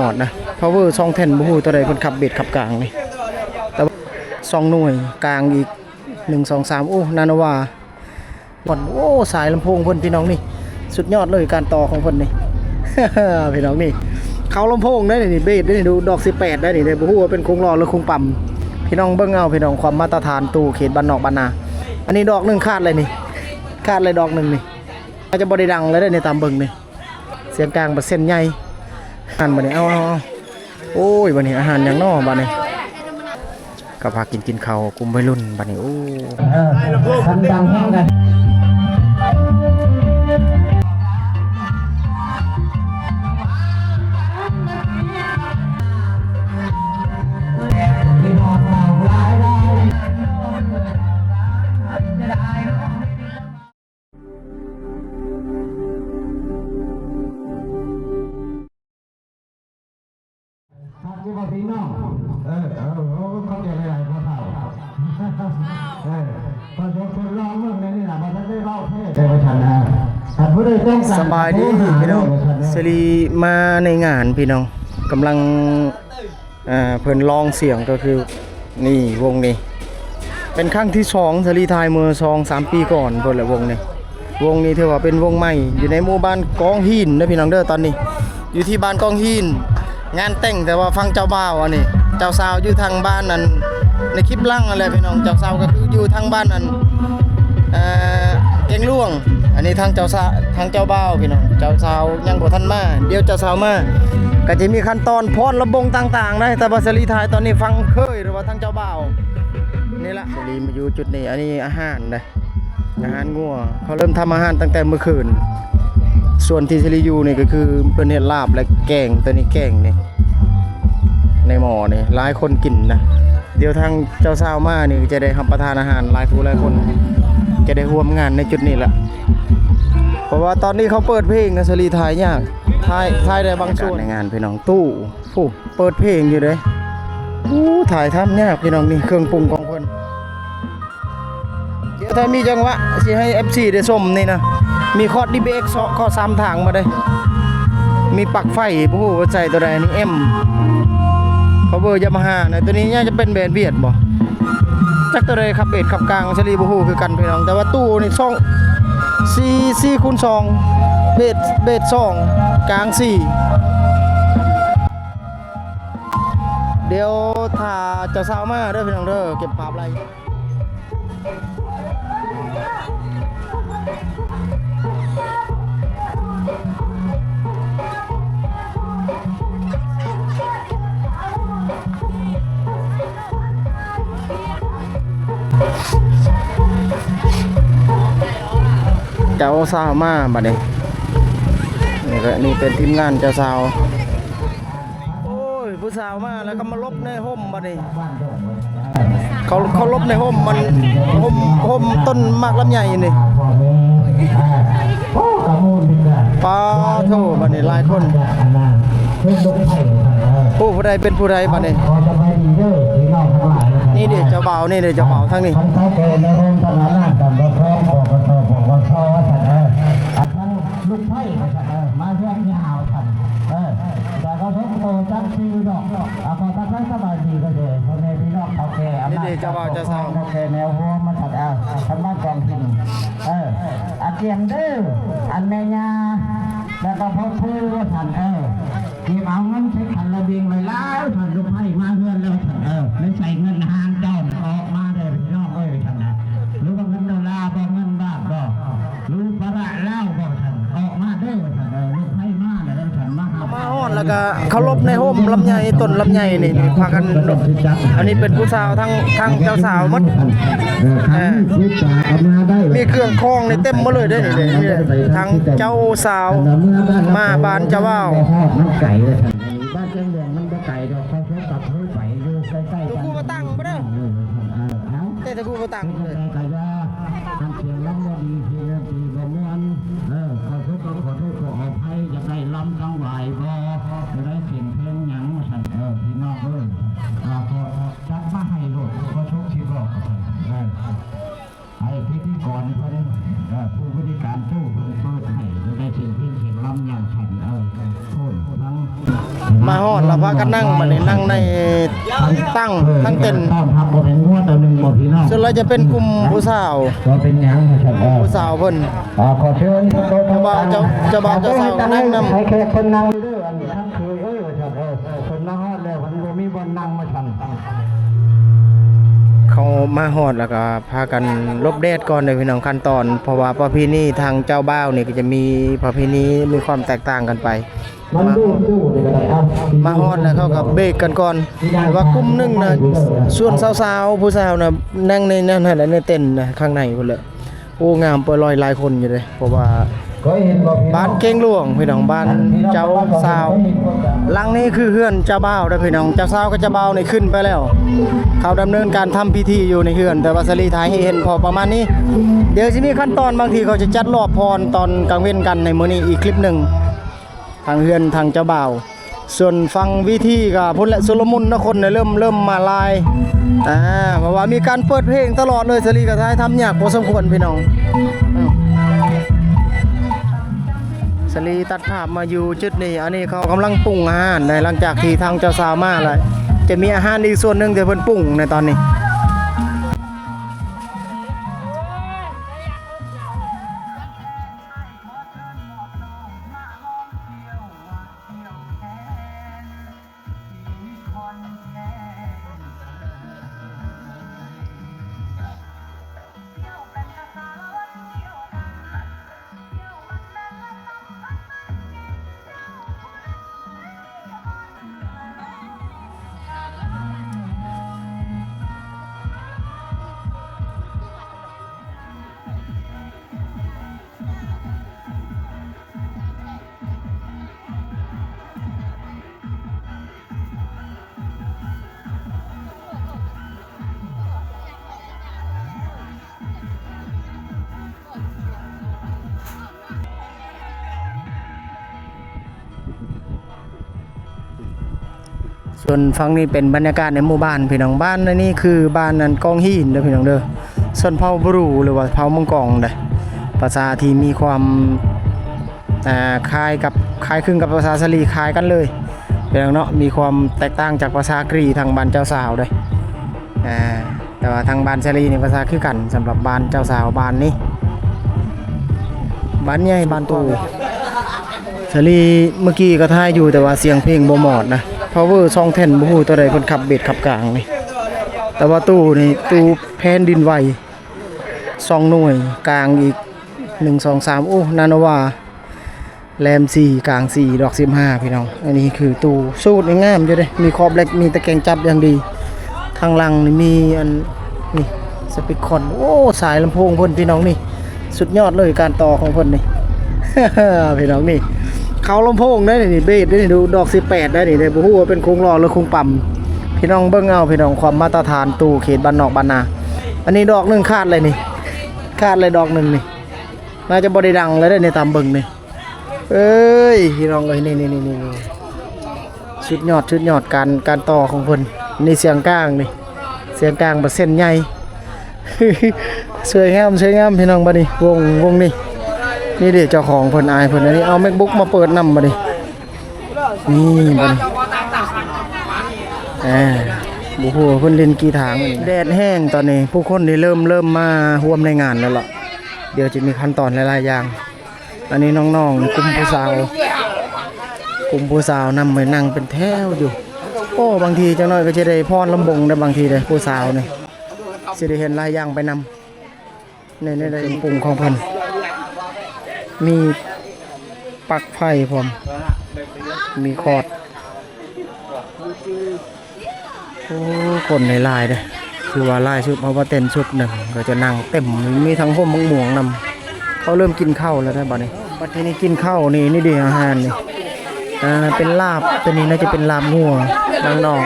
ອດນະ ພາວເວີສອງແທ່ນ ບໍ່ຮູ້ຕົວໃດເພິ່ນຂັບເບສຂັບກາງນີ້ ແຕ່ວ່າສອງໜ່ວຍ ກາງອີກ ໜຶ່ງ ສອງ ສາມ ໂອ້ ນາໂນວາ ໂອ້ ສາຍລຳໂພງເພິ່ນ ພີ່ນ້ອງນີ້ ສຸດຍອດເລີຍການຕໍ່ຂອງເພິ່ນນີ້ ພີ່ນ້ອງນີ້ ເຂົ້າລຳໂພງໄດ້ນີ້ ເບສໄດ້ນີ້ ດູດອກສິບແປດໄດ້ນີ້ ບໍ່ຮູ້ວ່າເປັນໂຄງຫຼໍ່ຫຼືໂຄງປ້ຳ ພີ່ນ້ອງເບິ່ງເອົາ ພີ່ນ້ອງ ຄວາມມາດຕະຖານຕູ້ເຂດບ້ານນອກບ້ານນາ ອັນນີ້ດອກໜຶ່ງຂາດເລີຍນີ້ ຂາດເລີຍດອກໜຶ່ງນີ້ ອາດຈະບໍ່ໄດ້ດັງເລີຍເດ້ນີ້ ຕາມເບິ່ງນີ້ ສຽງກາງເປີເຊັນໃຫຍ່ ຫັ້ນບາດນີ້ ເອົາ ເອົາ ເອົາ ໂອ້ຍ ບາດນີ້ອາຫານຫຍັງນໍບາດນີ້ ກໍພາກັນກິນເຂົ້າກຸ່ມໄວລຸ້ນບາດນີ້ ໂອ້ ເອີ ຄັນດັງແຮງກັນ ຄັກຢູ່ບໍ່ພີ່ນ້ອງ ເອີ ເອີ ໂອ້ ຂອບໃຈຫຼາຍໆພໍ່ເຖົ້າ ເອີ ກໍຍົກທົດລອງເບິ່ງແນວນີ້ລະ ບໍ່ທັນໄດ້ເວົ້າແທ້ ແຕ່ວ່າຊັ້ນນະ ຖ້າຜູ້ໃດຕ້ອງການ ສະບາຍດີພີ່ນ້ອງ ເສລີມາໃນງານພີ່ນ້ອງ ກຳລັງ ອ່າ ເພິ່ນລອງສຽງກໍຄື ນີ້ວົງນີ້ ເປັນຄັ້ງທີສອງ ສາລີຖ່າຍເມື່ອສອງສາມປີກ່ອນພຸ້ນແຫຼະ ວົງນີ້ ວົງນີ້ຖືວ່າເປັນວົງໃໝ່ ຢູ່ໃນໝູ່ບ້ານກອງຫີນເດີພີ່ນ້ອງເດີ ຕອນນີ້ຢູ່ທີ່ບ້ານກອງຫີນ ງານແຕ່ງ ແຕ່ວ່າຝັ່ງເຈົ້າບ່າວ ອັນນີ້ເຈົ້າສາວຢູ່ທາງບ້ານນັ້ນ ໃນຄລິບຫຼັງນັ້ນແຫຼະພີ່ນ້ອງ ເຈົ້າສາວກໍຄືຢູ່ທາງບ້ານນັ້ນ ເອີ ແກ້ງຫຼວງ ອັນນີ້ທາງເຈົ້າສາ ທາງເຈົ້າບ່າວພີ່ນ້ອງ ເຈົ້າສາວຍັງບໍ່ທັນມາ ດຽວເຈົ້າສາວມາ ກໍຈະມີຂັ້ນຕອນຟ້ອນລຳວົງຕ່າງໆໄດ໋ ແຕ່ວ່າສາລີຖ່າຍຕອນນີ້ຝັ່ງເຂີຍ ຫຼືວ່າທາງເຈົ້າບ່າວນີ້ລະ ສາລີມາຢູ່ຈຸດນີ້ ອັນນີ້ອາຫານເດ້ ອາຫານງົວ ເຂົາເລີ່ມທຳອາຫານຕັ້ງແຕ່ມື້ຄືນ ສ່ວນທີ່ສາລີຢູ່ນີ້ກໍຄືເພິ່ນເຮັດລາບ ແລະ ແກງ ຕົວນີ້ແກງນີ້ ໃນໝໍ້ນີ້ ຫຼາຍຄົນກິນນະ ດຽວທາງເຈົ້າສາວມານີ້ຈະໄດ້ຮັບປະທານອາຫານຫຼາຍຜູ້ຫຼາຍຄົນ ຈະໄດ້ຮ່ວມງານໃນຈຸດນີ້ລະ ເພາະວ່າຕອນນີ້ເຂົາເປີດເພງນະ ສາລີຖ່າຍຍາກ ຖ່າຍ ຖ່າຍໄດ້ບາງສ່ວນ ໃນງານພີ່ນ້ອງ ຕູ້ ຜູ້ເປີດເພງຢູ່ເດ້ ໂອ້ ຖ່າຍທຳຍາກພີ່ນ້ອງ ນີ້ເຄື່ອງປຸງຂອງເພິ່ນ ດຽວຖ້າມີຈັງຫວະຊິໃຫ້ເອັຟຊີໄດ້ຊົມນີ້ນະ ມີຄອດດີບີເອັກ ເຊາະເຄາະສາມທາງມາເດ້ ມີປັກໄຟ ບໍ່ຮູ້ວ່າໃສ່ຕົວໃດ ອັນນີ້ເອັມ ພາວເວີຢາມາຮານະ ຕົວນີ້ຍາຈະເປັນແບນວຽດບໍ່ ຈັກຕົວໃດຂັບເບສຂັບກາງ ສາລີບໍ່ຮູ້ຄືກັນພີ່ນ້ອງ ແຕ່ວ່າຕູ້ນີ້ສອງ ສີ່ ສີ່ຄູນສອງ ເບສ ເບສສອງ ກາງສີ່ ດຽວຖ້າເຈົ້າສາວມາເດີພີ່ນ້ອງເດີ ເກັບພາບໄວ້ ເຈົ້າສາວມາບາດນີ້ ນີ້ກໍ ນີ້ເປັນທີມງານເຈົ້າສາວ ໂອ້ຍ ຜູ້ສາວມາແລ້ວກໍມາຫຼົບໃນຮົ່ມບາດນີ້ ເຂົາ ເຂົາຫຼົບໃນຮົ່ມມັນ ຮົ່ມ ຮົ່ມຕົ້ນໝາກລຳໄຍນີ້ ປາໂທ ບາດນີ້ຫຼາຍຄົນ ຜູ້ ຜູ້ໃດເປັນຜູ້ໃດບາດນີ້ ນີ້ເດ້ເຈົ້າບ່າວ ນີ້ເດ້ເຈົ້າບ່າວທາງນີ້ ລູກໄພວ່າຊັ້ນ ເອີ ມາເຮືອນຍາວ່າຊັ້ນ ເອີ ແຕ່ກໍສົມໂຕຈັກຊື່ດອກ ອ່າ ຂໍທັກທາຍສະບາຍດີກໍເດີ ພໍ່ແມ່ພີ່ນ້ອງເຖົ້າແກ່ອຳນາດ ນີ້ເດ້ເຈົ້າບ່າວເຈົ້າສາວ ເຖົ້າແກ່ແນວໂຮມວ່າຊັ້ນ ເອີ ທາງບ້ານກອງຖິ່ນ ເອີ ອາກຽມເດີ ອັນແມ່ຍ່າ ແລ້ວກໍພໍ່ປູວ່າຊັ້ນ ເອີ ເກັບເອົາເງິນໃສ່ຂັນລະບິງຫຼາຍໆ ວ່າຊັ້ນ ລູກໄພມາເຮືອນແລ້ວວ່າຊັ້ນ ເອີ ໄດ້ໃສ່ເງິນຫ້າງເຈົ້າອອກມາເດີ ພີ່ນ້ອງເອີຍ ວ່າຊັ້ນນະ ຫຼືວ່າເງິນໂດລາບໍ່ ເງິນບາດບໍ່ ຫຼືພາລະລາວບໍ່ ວ່າຊັ້ນ ອອກມາເດີ ວ່າຊັ້ນ ເອີ ລົດໄຟມາແລ້ວ ວ່າຊັ້ນ ມາຫາ ມາຮອດແລ້ວກໍເຄົາລົບໃນຮົ່ມລຳໄຍ ຕົ້ນລຳໄຍນີ້ ພາກັນ ອັນນີ້ເປັນຜູ້ສາວ ທາງ ທາງເຈົ້າສາວໝົດ ເອີ ມີເຄື່ອງຂອງນີ້ເຕັມໝົດເລີຍເດ້ນີ້ ທາງເຈົ້າສາວມາບ້ານເຈົ້າບ່າວ ບ້ານແກງຫຼວງມັນບໍ່ໄກດອກ ເຂົາເຂົາກັບເຮົາໄປຢູ່ໃກ້ໆ ຕົວກູບໍ່ຕັ້ງບໍ່ໄດ້ ເອີ ເອີ ເອົາ ແຕ່ຕະກູບໍ່ຕັ້ງເລີຍ ກະຢາ ຄັນສຽງລຳບໍ່ດີ ສຽງດນຕີບໍ່ມ່ວນ ເອີ ຂໍໂທດ ຂໍໂທດ ຂໍອະໄພ ຢາກໄດ້ລຳທາງຫວາຍບໍ່ ຢາກໄດ້ສຽງເພງຫຍັງ ວ່າຊັ້ນ ເອີ ພີ່ນ້ອງເອີຍ ອ່າ ຂໍຈັດມາໃຫ້ໂລດ ຂໍໂທດຊິບອກ ວ່າຊັ້ນ ເອີ ໃຫ້ພິທີກອນເພິ່ນ ເອີ ຜູ້ບໍລິການຕູ້ເພິ່ນເປີດໃຫ້ ຢາກໄດ້ສຽງເພງສຽງລຳຫຍັງ ວ່າຊັ້ນ ເອີ ໂທດທັງ ມາຮ ຮອດແລ້ວພາກັນນັ່ງ ບັດນີ້ນັ່ງໃນຕັ່ງຕັ້ງທັງເຕັນ ຕ້ອນຮັບບໍ່ແມ່ນງົວຕົວໜຶ່ງບໍ່ພີ່ນ້ອງ ສ່ວນຫຼາຍຈະເປັນກຸ່ມຜູ້ສາວ ບໍ່ເປັນຫຍັງວ່າຊັ້ນ ເອີ ຜູ້ສາວເພິ່ນ ອ່າ ຂໍເຊີນເຈົ້າບ່າວ ເຈົ້າ ເຈົ້າບ່າວເຈົ້າສາວກໍນັ່ງນຳ ໃຫ້ແຂກເພິ່ນນັ່ງເດີ ອັນນີ້ທັງຄືເອີ ວ່າຊັ້ນ ເອີ ເພິ່ນມາຮອດແລ້ວ ເພິ່ນບໍ່ມີບ່ອນນັ່ງວ່າຊັ້ນ ເຂົາມາຮອດແລ້ວກໍພາກັນຫຼົບແດດກ່ອນເດີພີ່ນ້ອງ ຂັ້ນຕອນ ເພາະວ່າປະເພນີທາງເຈົ້າບ່າວນີ້ກໍຈະມີປະເພນີມີຄວາມແຕກຕ່າງກັນໄປ ມັນດູດຢູ່ນີ້ກໍໄດ້ ເອົາ ມາຮອດແລ້ວເຂົາກໍເບຣກກັນກ່ອນ ແຕ່ວ່າກຸ່ມໜຶ່ງນະ ສ່ວນສາວໆ ຜູ້ສາວນະ ນັ່ງໃນນັ້ນຫັ້ນແຫຼະ ໃນເຕັນນະ ຂ້າງໃນພຸ້ນແຫຼະ ໂອ້ ງາມປະລອຍຫຼາຍຄົນຢູ່ເດ້ ເພາະວ່າບ້ານເກັ່ງຫຼວງພີ່ນ້ອງ ບ້ານເຈົ້າສາວ ຫຼັງນີ້ຄືເຮືອນເຈົ້າບ່າວເດີພີ່ນ້ອງ ເຈົ້າສາວກັບເຈົ້າບ່າວນີ້ຂຶ້ນໄປແລ້ວ ເຂົາດຳເນີນການທຳພິທີຢູ່ໃນເຮືອນ ແຕ່ວ່າສາລີຖ່າຍໃຫ້ເຫັນພໍປະມານນີ້ ດຽວຊິມີຂັ້ນຕອນ ບາງທີເຂົາຈະຈັດລອບພອນຕອນກາງເວັນກັນໃນມື້ນີ້ອີກຄລິບໜຶ່ງ ທາງເຮືອນທາງເຈົ້າບ່າວ ສ່ວນຝັ່ງເວທີກໍພຸ້ນແຫຼະ ຊຸນລະມຸນເນາະ ຄົນເລີ່ມ ເລີ່ມມາຫຼາຍ ອ່າ ເພາະວ່າມີການເປີດເພງຕະຫຼອດເລີຍ ສາລີກໍຖ່າຍທຳຍາກພໍສົມຄວນພີ່ນ້ອງ ອືມ ສາລີຕັດພາບມາຢູ່ຈຸດນີ້ ອັນນີ້ເຂົາກຳລັງປຸງອາຫານໃນ ຫຼັງຈາກທີ່ທາງເຈົ້າສາວມາແລ້ວ ຈະມີອາຫານອີກສ່ວນໜຶ່ງທີ່ເພິ່ນປຸງໃນຕອນນີ້. ສ່ວນຝັ່ງນີ້ເປັນບັນຍາກາດໃນໝູ່ບ້ານພີ່ນ້ອງ ບ້ານອັນນີ້ຄືບ້ານອັນກອງຫີນເດີພີ່ນ້ອງເດີ ຊົນເຜົ່າບຣູ ຫຼືວ່າເຜົ່າມົງກອງເດ້ ພາສາທີ່ມີຄວາມ ອ່າ ຄ້າຍກັບ ຄ້າຍຄຶງກັບພາສາສາລີ ຄ້າຍກັນເລີຍພີ່ນ້ອງເນາະ ມີຄວາມແຕກຕ່າງຈາກພາສາກຣີທາງບ້ານເຈົ້າສາວເດ້ ອ່າ ແຕ່ວ່າທາງບ້ານສາລີນີ້ພາສາຄືກັນ ສຳລັບບ້ານເຈົ້າສາວບ້ານນີ້ ບ້ານໃຫຍ່ບ້ານໂຕ ສາລີເມື່ອກີ້ກໍຖ່າຍຢູ່ ແຕ່ວ່າສຽງເພງບໍ່ມອດນະ ພາວເວີສອງແທ່ນ ບໍ່ຮູ້ຕົວໃດເພິ່ນຂັບເບສຂັບກາງນີ້ ແຕ່ວ່າຕູ້ນີ້ ຕູ້ແຜ່ນດິນໄຫວ ສອງໜ່ວຍ ກາງອີກ ໜຶ່ງ ສອງ ສາມ ໂອ້ ນາໂນວາ ແຫຼມສີ່ ກາງສີ່ ດອກສິບຫ້າ ພີ່ນ້ອງ ອັນນີ້ຄືຕູ້ສູດນີ້ງາມຢູ່ເດ້ ມີຂອບເຫຼັກ ມີຕະແກງຈັບຢ່າງດີ ທາງຫຼັງນີ້ມີອັນນີ້ ສະປີກຄອນ ໂອ້ ສາຍລຳໂພງເພິ່ນພີ່ນ້ອງນີ້ ສຸດຍອດເລີຍການຕໍ່ຂອງເພິ່ນນີ້ ພີ່ນ້ອງນີ້ ເຂົ້າລຳໂພງໄດ້ນີ້ ເບສໄດ້ນີ້ ດູດອກສິບແປດໄດ້ນີ້ ບໍ່ຮູ້ວ່າເປັນໂຄງຫຼໍ່ຫຼືໂຄງປ້ຳ ພີ່ນ້ອງເບິ່ງເອົາ ພີ່ນ້ອງ ຄວາມມາດຕະຖານຕູ້ເຂດບ້ານນອກບ້ານນາ ອັນນີ້ດອກໜຶ່ງຂາດເລີຍນີ້ ຂາດເລີຍດອກໜຶ່ງນີ້ ໜ້າຈະບໍ່ໄດ້ດັງແລ້ວເດ້ນີ້ ຕາມເບິ່ງນີ້ ເອີຍ ພີ່ນ້ອງເອີຍ ນີ້ໆໆ ສຸດຍອດ ສຸດຍອດ ການ ການຕໍ່ຂອງເພິ່ນ ນີ້ສຽງກາງນີ້ ສຽງກາງເປີເຊັນໃຫຍ່ ສວຍງາມ ສວຍງາມ ພີ່ນ້ອງ ບັດນີ້ ວົງ ວົງນີ້ ນີ້ເດ້ເຈົ້າຂອງເພິ່ນ ອ້າຍເພິ່ນ ອັນນີ້ເອົາແມັກບຸກມາເປີດນຳບັດນີ້ ນີ້ບັດນີ້ ອ່າ ບໍ່ຮູ້ວ່າເພິ່ນຫຼິ້ນກີຕາ ແດດແຮງຕອນນີ້ ຜູ້ຄົນນີ້ເລີ່ມ ເລີ່ມມາຮ່ວມໃນງານແລ້ວລະ ດຽວຈະມີຂັ້ນຕອນຫຼາຍໆຢ່າງ ອັນນີ້ນ້ອງໆ ກຸ່ມຜູ້ສາວ ກຸ່ມຜູ້ສາວນຳໄປນັ່ງເປັນແຖວຢູ່ ໂອ້ ບາງທີຈັກໜ້ອຍກໍຈະໄດ້ຟ້ອນລຳວົງໄດ້ ບາງທີເດ້ ຜູ້ສາວນີ້ ຊິໄດ້ເຫັນຫຼາຍຢ່າງໄປນຳ ໃນ ໃນ ໃນ ເຄື່ອງປຸງຂອງເພິ່ນ ມີ ປັກໄຟພ້ອມ ມີຄອດ ໂອ້ ຄົນຫຼາຍໆເດ້ ຖືວ່າຫຼາຍຊຸດ ເພາະວ່າເຕັນຊຸດໜຶ່ງກໍຈະນັ່ງເຕັມ ມີທັງຮົ່ມໝາກມ່ວງນຳ ເຂົາເລີ່ມກິນເຂົ້າແລ້ວເດ້ບັດນີ້ ບັດທີນີ້ກິນເຂົ້ານີ້ ນີ້ເດ້ອາຫານນີ້ ອ່າ ເປັນລາບ ຕົວນີ້ໜ້າຈະເປັນລາບງົວ ນາງນ້ອງ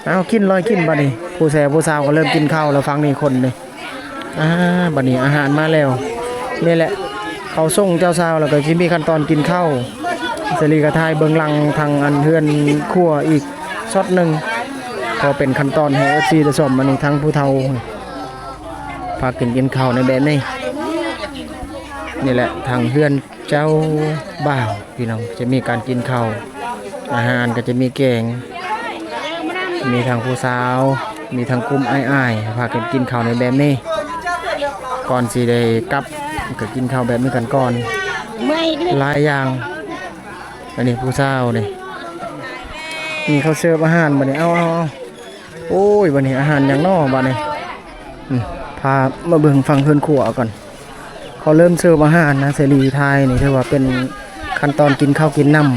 ເອົາ ກິນລອຍກິນບັດນີ້ ຜູ້ແຊຜູ້ສາວກໍເລີ່ມກິນເຂົ້າແລ້ວ ຝັ່ງນີ້ຄົນນີ້ ອ່າ ບັດນີ້ອາຫານມາແລ້ວ ນີ້ແຫຼະ ເຂົາສົ່ງເຈົ້າສາວແລ້ວກໍຊິມີຂັ້ນຕອນກິນເຂົ້າ ສາລີກໍຖ່າຍເບື້ອງຫຼັງທາງອັນເຮືອນຄົວອີກຊັອດໜຶ່ງ ເພາະເປັນຂັ້ນຕອນໃຫ້ເອັຟຊີໄດ້ຊົມ ອັນນີ້ທາງຜູ້ເຖົ້າພາກັນກິນເຂົ້າໃນແບບນີ້ ນີ້ແຫຼະ ທາງເຮືອນ ເຈົ້າບ່າວ ພີ່ນ້ອງ ຈະມີການກິນເຂົ້າ ອາຫານກໍຈະມີແກງ ມີທັງຜູ້ສາວ ມີທັງກຸ່ມອ້າຍໆ ພາກັນກິນເຂົ້າໃນແບບນີ້ ກ່ອນຊິໄດ້ກັບ ກໍກິນເຂົ້າແບບນີ້ກັນກ່ອນ ຫຼາຍຢ່າງ. ອັນນີ້ຜູ້ສາວນີ້ ນີ້ເຂົາເສີບອາຫານບັດນີ້ ເອົາໆໆ ໂອ້ຍ ບັດນີ້ອາຫານຫຍັງນໍບັດນີ້? ອືມ ພາມາເບິ່ງຝັ່ງເຮືອນຄົວກ່ອນ ເຂົາເລີ່ມເສີບອາຫານນະ ເສລີຖ່າຍນີ້ ຖືວ່າເປັນຂັ້ນຕອນກິນເຂົ້າກິນນ້ຳ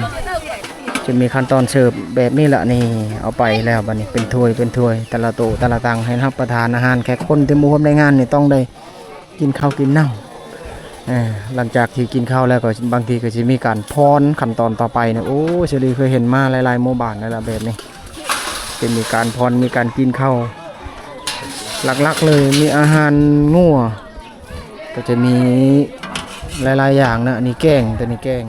ຈະມີຂັ້ນຕອນເສີບແບບນີ້ລະນີ້ ເອົາໄປແລ້ວບັດນີ້ ເປັນຖ້ວຍເປັນຖ້ວຍ ແຕ່ລະໂຕະແຕ່ລະຕັງ ໃຫ້ຮັບປະທານອາຫານແຂກຄົນທີ່ມາຮ່ວມໃນງານນີ້ ຕ້ອງໄດ້ ກິນເຂົ້າກິນນ້ຳ ເອີ ຫຼັງຈາກທີ່ກິນເຂົ້າແລ້ວກໍບາງທີກໍຊິມີການພອນ ຂັ້ນຕອນຕໍ່ໄປນີ້ ໂອ້ ເສລີເຄີຍເຫັນມາຫຼາຍໆໝູ່ບ້ານແລ້ວລະແບບນີ້ ເປັນມີການພອນ ມີການກິນເຂົ້າ ຫຼັກໆເລີຍມີອາຫານງົວ ກໍຈະມີຫຼາຍໆຢ່າງນະ ອັນນີ້ແກງ ຕົວນີ້ແກງ.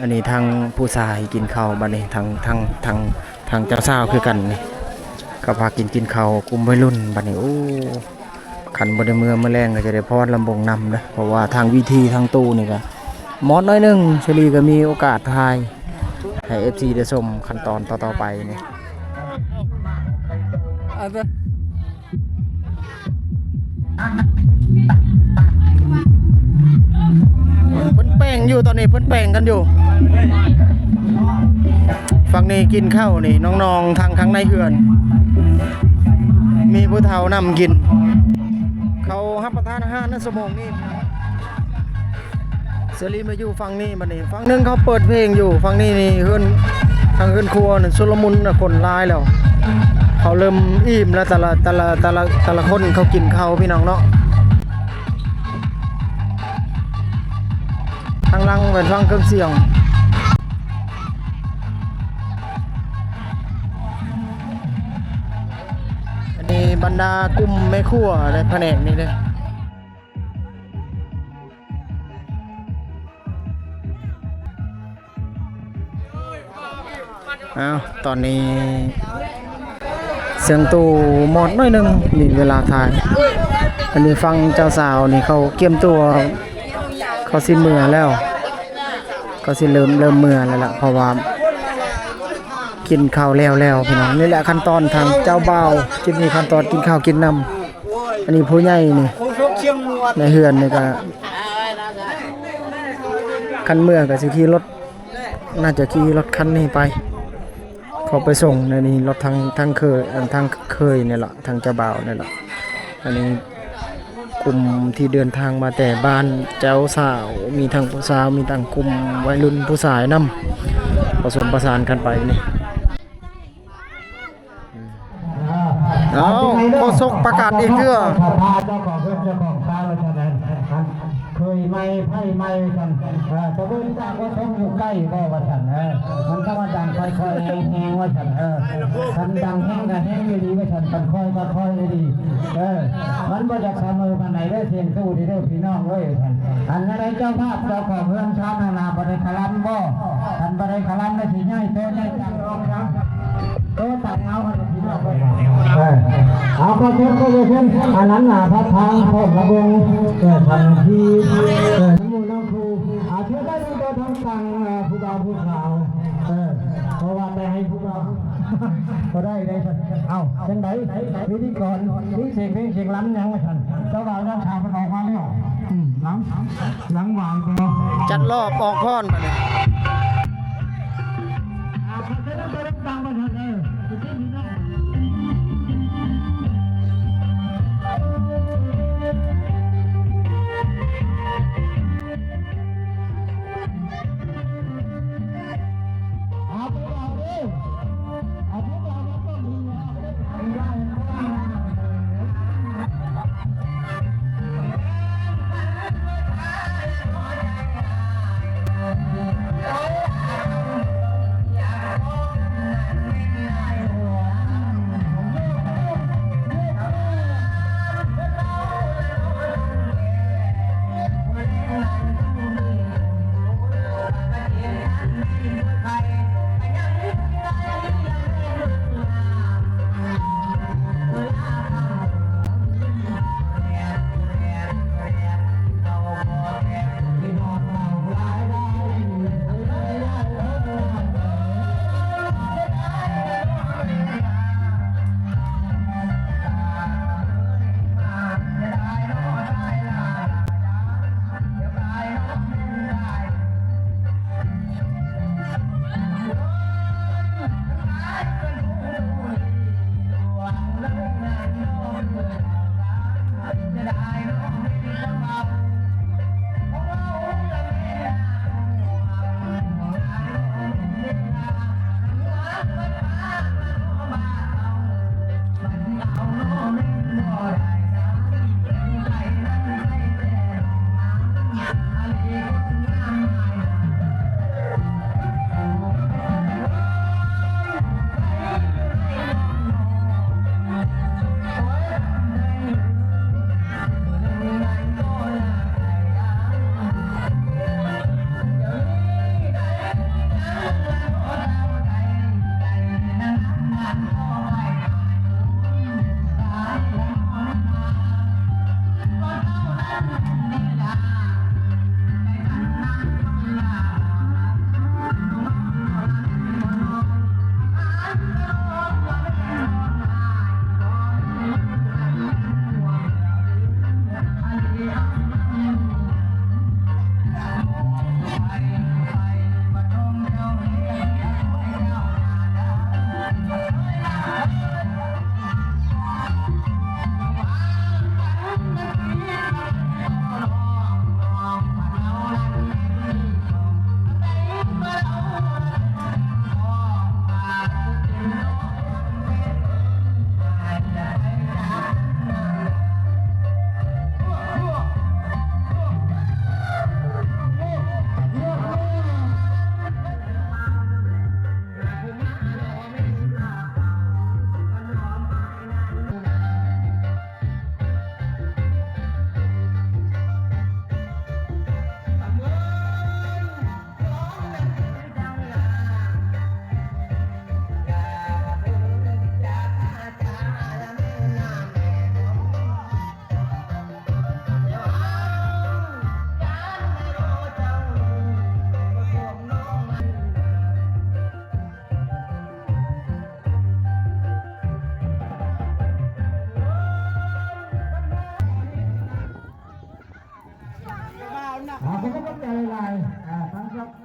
ອັນນີ້ທາງຜູ້ຊາຍກິນເຂົ້າ ບັດນີ້ທາງ ທາງ ທາງ ທາງເຈົ້າສາວຄືກັນນີ້ ກໍພາກັນກິນເຂົ້າກຸ່ມໄວລຸ້ນບັດນີ້. ໂອ້ ຄັນບໍ່ໄດ້ເມືອມື້ແລງກໍຈະໄດ້ຟ້ອນລຳວົງນຳເດີ ເພາະວ່າທາງເວທີທາງຕູ້ນີ້ກໍມອດໜ້ອຍໜຶ່ງ ເສລີກໍມີໂອກາດຖ່າຍໃຫ້ເອັຟຊີໄດ້ຊົມຂັ້ນຕອນຕໍ່ໆໄປນີ້. ເພິ່ນແປງຢູ່ ຕອນນີ້ເພິ່ນແປງກັນຢູ່ ຝັ່ງນີ້ກິນເຂົ້ານີ້ ນ້ອງໆ ທາງ ທາງໃນເຮືອນ ມີຜູ້ເຖົ້ານຳກິນ ເຂົາຮັບປະທານອາຫານໃນຊົ່ວໂມງນີ້. ເສລີມາຢູ່ຝັ່ງນີ້ບັດນີ້ ຝັ່ງໜຶ່ງເຂົາເປີດເພງຢູ່ ຝັ່ງນີ້ນີ້ເຮືອນ ທາງເຮືອນຄົວນັ້ນຊຸນລະມຸນນະ ຄົນຫຼາຍແລ້ວ ເຂົາເລີ່ມອີ່ມແລ້ວ ແຕ່ລະ ແຕ່ລະ ແຕ່ລະ ແຕ່ລະຄົນເຂົາກິນເຂົ້າ ພີ່ນ້ອງເນາະ. ທາງຫຼັງແມ່ນຟັງເຄື່ອງສຽງ ອັນນີ້ບັນດາກຸ່ມແມ່ຄົວໃນພະແນກນີ້ເດ້. ອ້າວ ຕອນນີ້ສຽງຕູ້ມອດໜ້ອຍໜຶ່ງ ມີເວລາຖ່າຍ. ອັນນີ້ຝັ່ງເຈົ້າສາວນີ້ເຂົາກຽມຕົວ ເຂົາຊິເມືອແລ້ວ ເຂົາຊິເລີ່ມ ເລີ່ມເມືອແລ້ວລະ ເພາະວ່າກິນເຂົ້າແລ້ວແລ້ວ ພີ່ນ້ອງ. ນີ້ແຫຼະຂັ້ນຕອນທາງເຈົ້າບ່າວ ຈະມີຂັ້ນຕອນກິນເຂົ້າກິນນ້ຳ. ອັນນີ້ຜູ້ໃຫຍ່ນີ້ ໃນເຮືອນນີ້ກະ ຄັນເມືອກະຊິຂີ່ລົດ ໜ້າຈະຂີ່ລົດຄັນນີ້ໄປ ເຂົາໄປສົ່ງໃນນີ້ ລົດທາງ ທາງເຄີຍ ທາງເຄີຍນີ້ລະ ທາງເຈົ້າບ່າວນີ້ລະ. ອັນນີ້ກຸ່ມທີ່ເດີນທາງມາແຕ່ບ້ານເຈົ້າສາວ ມີທັງຜູ້ສາວ ມີທັງກຸ່ມໄວລຸ້ນຜູ້ຊາຍນຳ ປະສົມປະສານກັນໄປນີ້. ເອົາ ໂຄສົກປະກາດອີກເທື່ອ ເຈົ້າຂອງເຮືອນເຈົ້າຂອງຊານວ່າຊັ້ນ ເຄີຍໃໝ່ ໃຜໃໝ່ວ່າຊັ້ນ ເອີ ຕະເບິ່ງຈາກວ່າສົກຢູ່ໃກ້ບໍ່ວ່າຊັ້ນ ເອີ ມັນກໍວ່າດັງຄ່ອຍໆ ແຮງໆ ວ່າຊັ້ນ ເອີ ຄັນດັງແຮງກໍແຮງອີ່ຫຼີວ່າຊັ້ນ ຄັນຄ່ອຍກໍຄ່ອຍອີ່ຫຼີ ເອີ ມັນບໍ່ຢາກສະເໝີປານໃດເດີ ສຽງຕູ້ນີ້ເດີ ພີ່ນ້ອງເອີຍ ວ່າຊັ້ນ. ອັນນັ້ນໃດເຈົ້າພາບ ເຈົ້າຂອງເຮືອນຊານຫັ້ນນະ ບໍ່ໄດ້ຄະລຳບໍ່? ຄັນບໍ່ໄດ້ຄະລຳແລ້ວຊິຍ້າຍໂຕະຍ້າຍຕັງອອກຊະ. ໂຕຕາເອົາຫັ້ນແຫຼະພີ່ນ້ອງເອີຍ ເອີ ເອົາ ຂໍເຊີນ ຂໍເຊີນ ອັນນັ້ນນະ ພະທາງພ້ອມລະວົງ ເອີ ທາງທີ່ ເອີ ໝູ່ນ້ອງຄູ ອາ ເຊີນໄດ້ທັງໂຕທັງຕັງ ເອີ ຜູ້ບ່າວຜູ້ສາວ ເອີ ເພາະວ່າໄປໃຫ້ຜູ້ບ່າວ ບໍ່ໄດ້ໄດ໋ ເອົ້າ ຈັ່ງໃດ ພິທີກອນ ມີສຽງເພງສຽງລຳຫຍັງວ່າຊັ້ນ ເຈົ້າບ່າວເຈົ້າສາວເພິ່ນອອກມາແລ້ວ ອືມ ລຳ ຫຼັງຫວາຍບໍ່ ຈັດລອບອອກພອນບາດນີ້.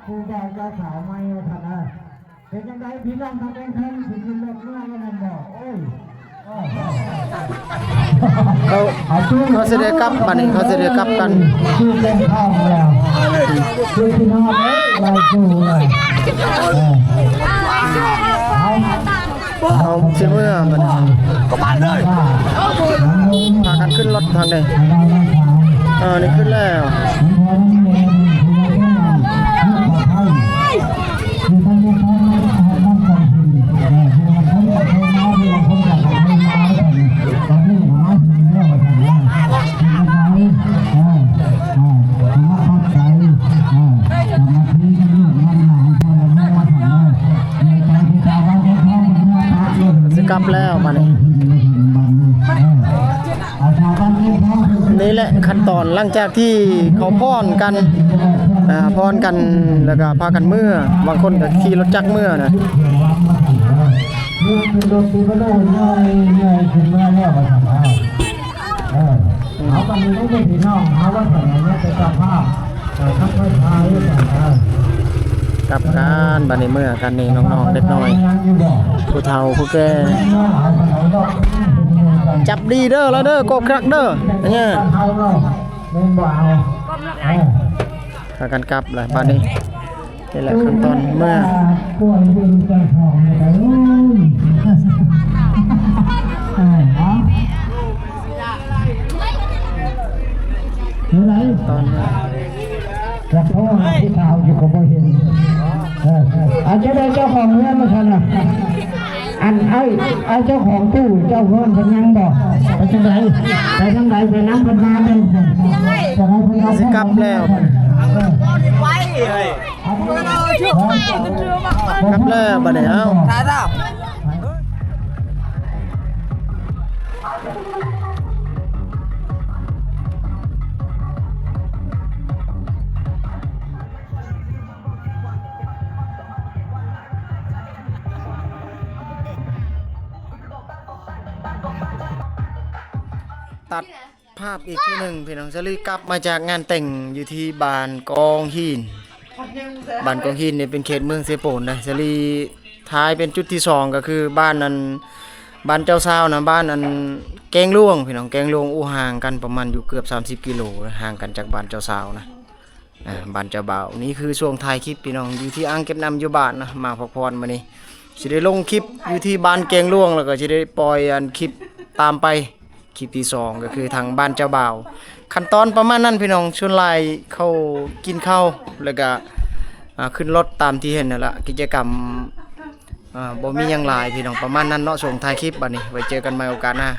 ຄູບ່າວເຈົ້າສາວໃໝ່ວ່າຊັ້ນນະ. ເປັນຈັ່ງໃດພີ່ນ້ອງທັງສອງທ່ານ ຊິຂຶ້ນລົດເມືອແລ້ວແມ່ນບໍ່? ໂອ້ຍ ເຂົາ ເຂົາຊິໄດ້ກັບ ບາດນີ້ເຂົາຊິໄດ້ກັບກັນ ຄືເປັນທາງແລ້ວ ຄືພີ່ນ້ອງເອີຍ ຫຼາຍຄູ່ແລ້ວ ເອີ ເອົາ ເຮົາຊິເມືອບັດນີ້ ພາກັນຂຶ້ນລົດທາງໃດ ເອີ ນີ້ຂຶ້ນແລ້ວ ຊິກັບແລ້ວບາດນີ້ ນີ້ແຫຼະຂັ້ນຕອນ ຫຼັງຈາກທີ່ເຂົາພ້ອນກັນ ອ່າ ພ້ອນກັນ ແລ້ວກໍພາກັນເມືອ ບາງຄົນກໍຂີ່ລົດຈັກເມືອນະ. ເມືອຂຶ້ນລົດຕີມະໂນໃຫຍ່ໆຂຶ້ນມາແລ້ວວ່າຊັ້ນນະ. ເອີ ເອົາ ບັດນີ້ເດີພີ່ນ້ອງ ເຮົາວ່າຊັ້ນນະ ເປັນເຈົ້າພາບ ເອີ ທັກທາຍກັນ ເອີ ກັບກັນ ບັດນີ້ເມືອກັນນີ້ ນ້ອງໆ ເດັກນ້ອຍ ຜູ້ເຖົ້າຜູ້ແກ່ ຈັບດີເດີລະເດີ ກົບຄັກເດີ ເອີ ເອີ ພາກັນກັບລະບາດນີ້. ນີ້ແຫຼະຂັ້ນຕອນເມືອ ປ່ວຍເປັນເຈົ້າຂອງແລ້ວກໍ ເອີຍ ເອີ ເອົາ ເຮັດໃດ ຕອນເມືອ ຢາກໂທຫາຜູ້ສາວຢູ່ກໍບໍ່ເຫັນ ເອີ ເອີ ອາດຈະໄດ້ເຈົ້າຂອງເຮືອນວ່າຊັ້ນນະ. ອັນອ້າຍ ອ້າຍເຈົ້າຂອງຕູ້ເຈົ້າເຮືອນເພິ່ນຍັງບໍ່? ໄປຈັ່ງໃດ? ໄປທາງໃດ? ໄປນຳເພິ່ນມາເດີ ຈະໃຫ້ເພິ່ນເອົາ ຊິກັບແລ້ວ ກັບແລ້ວບາດນີ້ ເອົ້າ ຕັດພາບອີກເທື່ອໜຶ່ງພີ່ນ້ອງ ສາລີກັບມາຈາກງານແຕ່ງຢູ່ທີ່ບ້ານກອງຫີນ ບ້ານກອງຫີນນີ້ເປັນເຂດເມືອງເຊໂປນເດ້. ສາລີຖ່າຍເປັນຈຸດທີສອງ ກໍຄືບ້ານອັນ ບ້ານເຈົ້າສາວນະ ບ້ານອັນແກງຫຼວງ ພີ່ນ້ອງ ແກງຫຼວງ ໂອ້ ຫ່າງກັນປະມານຢູ່ເກືອບສາມສິບກິໂລ ຫ່າງກັນຈາກບ້ານເຈົ້າສາວນະ. ອ່າ ບ້ານເຈົ້າບ່າວ ນີ້ຄືຊ່ວງຖ່າຍຄລິບພີ່ນ້ອງ ຢູ່ທີ່ອ່າງເກັບນ້ຳຢູ່ບ້ານນະ ມາພັກຜ່ອນມື້ນີ້ ຊິໄດ້ລົງຄລິບຢູ່ທີ່ບ້ານແກງຫຼວງ ແລ້ວກໍຊິໄດ້ປ່ອຍອັນຄລິບຕາມໄປ ຄລິບທີສອງ ກໍຄືທາງບ້ານເຈົ້າບ່າວ. ຂັ້ນຕອນປະມານນັ້ນພີ່ນ້ອງ ສ່ວນຫຼາຍເຂົາກິນເຂົ້າ ແລ້ວກໍ ອ່າ ຂຶ້ນລົດຕາມທີ່ເຫັນນັ້ນລະ ກິດຈະກຳ ອ່າ ບໍ່ມີຫຍັງຫຼາຍພີ່ນ້ອງ ປະມານນັ້ນເນາະ ຊ່ວງທ້າຍຄລິບ. ບັດນີ້ໄວ້ເຈີກັນໃໝ່ໂອກາດໜ້າ